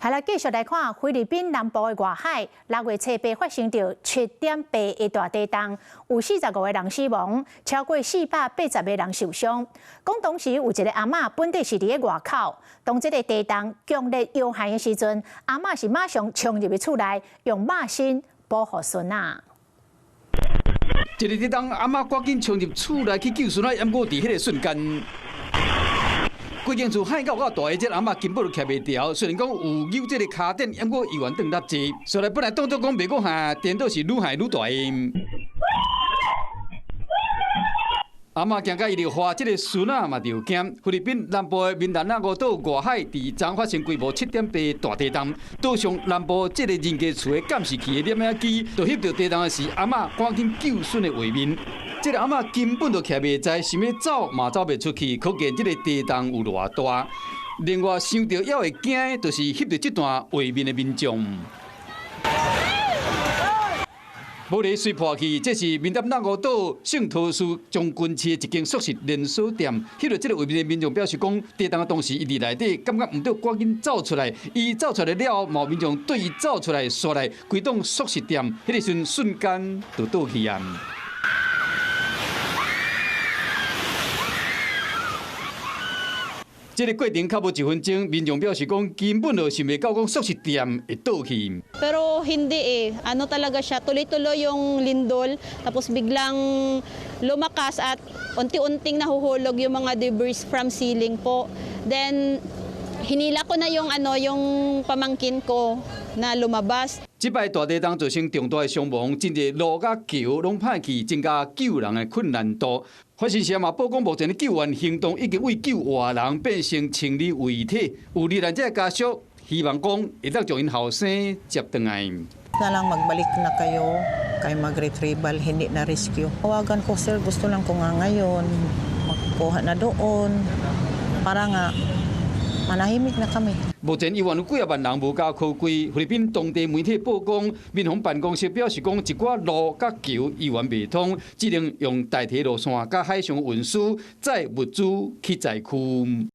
係啦，繼續來看菲律賓南部的外海，6月初八發生著7.8的大地動，有45個人死亡，超過480個人受傷。講當時有一個阿嬤本底是佇咧外口，當這个地動強烈搖撼的時陣，阿嬤是馬上衝入去厝內，用肉身保護孫仔。一个地動，阿嬤趕緊衝入厝內去救孫仔，毋過佇彼个瞬間，規間厝撼到夠大的，這阿嬤根本就徛袂牢。雖然講有扭這个跤墊，毋過猶原轉落濟。所以本來當作講袂閣撼，顛倒是愈撼愈大的。阿嬤驚甲伊就嘩，這个孫仔嘛著驚。菲律賓南部的民達納歐島外海，佇昨發生規模7.8大地動，島上南部這个人家厝的監視器的攝影機，就翕著地動的時，阿嬤趕緊救孫的畫面。這个阿嬤根本就徛袂在，想欲走嘛走袂出去，可見這个地動有偌大。另外想著猶會驚的，就是翕著這段畫面的民眾。玻璃碎破去，這是民達納歐島聖托斯將軍市的一間速食連鎖店。翕著這个畫面的民眾表示講，地動的當時，伊佇內底感覺毋對，趕緊走出來。伊走出來了後，嘛有民眾對伊走出來，紲來規棟速食店，彼个時陣瞬間就倒去啊。這个過程較無一分鐘，民眾表示講，根本就想袂到講速食店會倒去。 Pero hindi eh, ano talaga siya, tuloy-tuloy yung lindol, tapos biglang lumakas at unti-unting nahuhulog yung mga debris from ceiling po. Then hinila ko na yung ano, yung pamangkin ko na lumabas. 這擺大地動造成重大的傷亡，真濟路佮橋攏歹去，增加救人的困難度。法新社嘛報講，目前的救援行動已經為救活人變成清理遺體。有罹難者家屬希望講會當將𪜶後生接轉來。 Na lang magbalik na kayo kay mag-retrieval, hindi na rescue. Tawagan ko, "Sir, gusto lang ko nga ngayon, magkuha na doon para nga manahimik na kami." 目前猶原有幾仔萬人無家可歸。菲律賓當地媒體報講，民防辦公室表示講，一寡路佮橋猶原袂通，只能用代替路線佮海上運輸載物資去災區。